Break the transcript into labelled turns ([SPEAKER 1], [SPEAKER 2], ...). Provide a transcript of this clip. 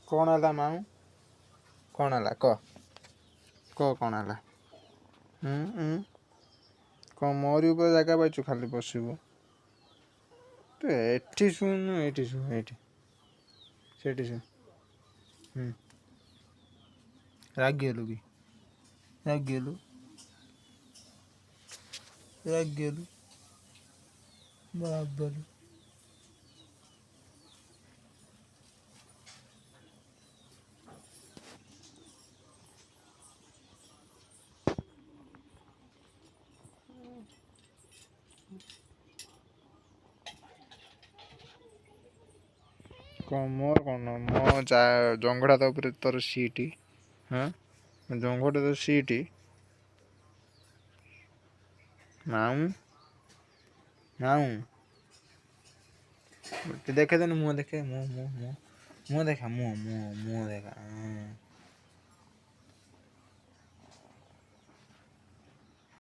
[SPEAKER 1] କଣ ହେଲା ମାମୁଁ? କଣ ହେଲା କହ, କହ କଣ ହେଲା? ଉଁ ଉଁ କଣ ମୋରି ଉପରେ ଜାଗା ପାଇଛୁ ଖାଲି ବସିବୁ? ତୁ ଏଠି ଶୁଣୁ, ଏଇଠି ଶୁ, ଏଇଠି ସେଇଠି ଶୁ। ହୁଁ ରାଗିଗଲୁ କି? ରାଗିଗଲୁ, ରାଗିଗଲୁ ବାବାରେ। କଣ ମୋର କଣ ମୋ ଜଙ୍ଗଟା ତ ଉପରେ ତୋର ସିଟ୍? ହଁ, ଜଙ୍ଗଟା ତ ସିଟ୍। ମାଉଁ ମାଉଁ ଦେଖେଇଦେନୁ, ମୁହଁ ଦେଖେ, ମୁହଁ ମୁହଁ ମୁହଁ ମୁହଁ ଦେଖା, ମୁହଁ ମୁହଁ ମୁହଁ ଦେଖା।